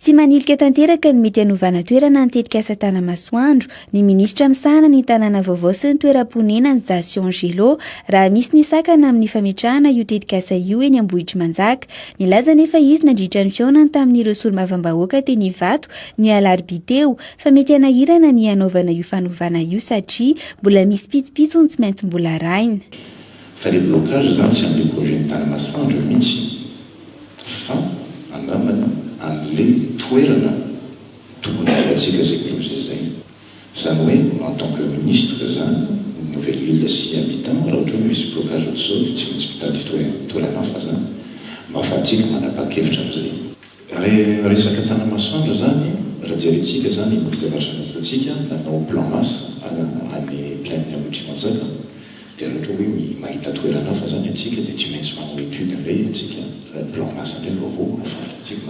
Tsy manilika tanteraka ny mety hanovana toerana ny tetikasa Tanamasoandro ny minisitra misahana ny tanàna vaovao sy ny toeram-ponenany Zasy Angelo raha misy ny sakana amin'ny fametrahana io tetikasa io eny Ambohitrimanjaka. Nilaza anefa izy nandritra ny fihaonany tamin'ireo solombavambahoaka teny Ivato ny alarobia teo fa mety hanahirana ny hanaovana io fanovana io satria mbola misy pitsopitsony tsy maintsy mbola arahina. Fa le blocage zany tsy amle projet ny Tanamasoandro mihitsy. Fa angambany anle toerana tokony halatsika zay projet zay. Zany hoe en tant que ministre zany ny nouvelle ville sy habitant raha ohatra hoe misy blocage ohatr'izao dia tsy maintsy mitady toerana hafa zany mba afahantsika manapakevitra amzay. Re resaka Tanamasoandro zany raha jerentsika zany ny zavatra nataontsika nanao plan masse any plaine Ambohitrimanjaka Dia raha ohatra hoe mahita toerana hafa zany antsika dia tsy maintsy manao étude indray antsika, plan masse indray vaovao afahantsika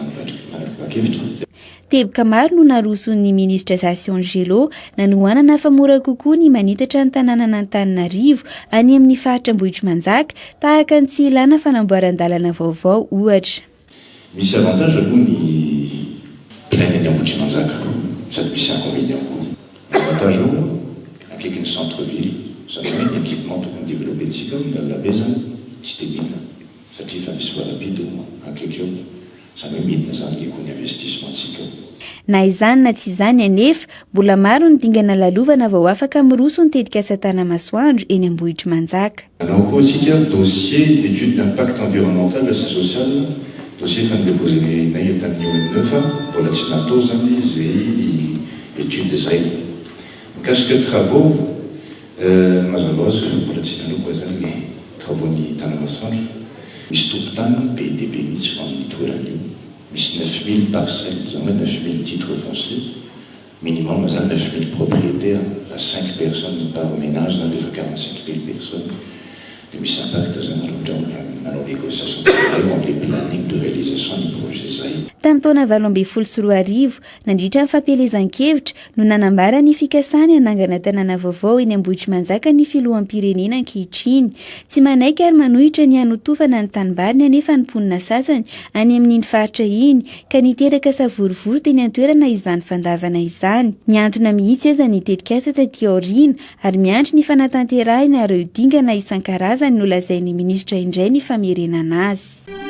manapa-kevitra. Teboka maro no naroson'ny minisitra Zasy Angelo nanohanana fa mora kokoa ny manitatra ny tanànan'Antananarivo any amin'ny faritra Ambohitrimanjaka tahaka ny tsy ilana fanamboaran-dalana vaovao ohatra. Misy avantage aloha ny plaine eny Ambohitrimanjaka sady misy inconvénient koa. Ny avantage ao akaikin'ny centre ville, izany hoe ny équipement tokony developper-tsika ao, ny lalana be izany tsy dia mila satria efa misy voie rapide ao akaiky eo, izany hoe midina izany ny coût-n'ny investissement-tsika ao. Na izany na tsy izany anefa, mbola maro ny dingana lalovana vao afaka miroso ny tetikasa Tanamasoandro eny Ambohitrimanjaka. Nanao koa isika dossier d'étude d'impact environnemental sy social, dossier efa ni-deposer-nay tamin'ny ONE fa mbola tsy natao zany izay étude izay. Mikasika travaux, mazava ho azy fa mbola tsy nanomboka zany ny travaux ny Tanamasoandro. Misy tompon-tany be dia be mihitsy ao amin'io toerana io, misy 9000 parcelles, izany hoe 9000 titres fonciers. Minimum zany 9000 propriétaires raha cinq personnes par ménage zany dia efa 45 mille personnes dia misy impact zany raha ohatra hoe manao négociation tsirairay eo amle planning de réalisation ny projet zay. Tamin'ny taona 2018, nandritra ny fampielezan-kevitra, no nanambara ny fikasany hanangana tanàna vaovao eny Ambohitrimanjaka ny filoham-pirenena ankehitriny. Tsy manaiky ary manohitra ny hanotofana ny tanimbariny anefa ny mponina sasany any amin'iny faritra iny ka niteraka savorovoro teny an-toerana izany fandavana izany. Nihantona mihitsy aza ny tetikasa taty aoriana ary miandry ny fanatanterahina ireo dingana isan-karazany nolazain'ny minisitra indray ny famerenana azy.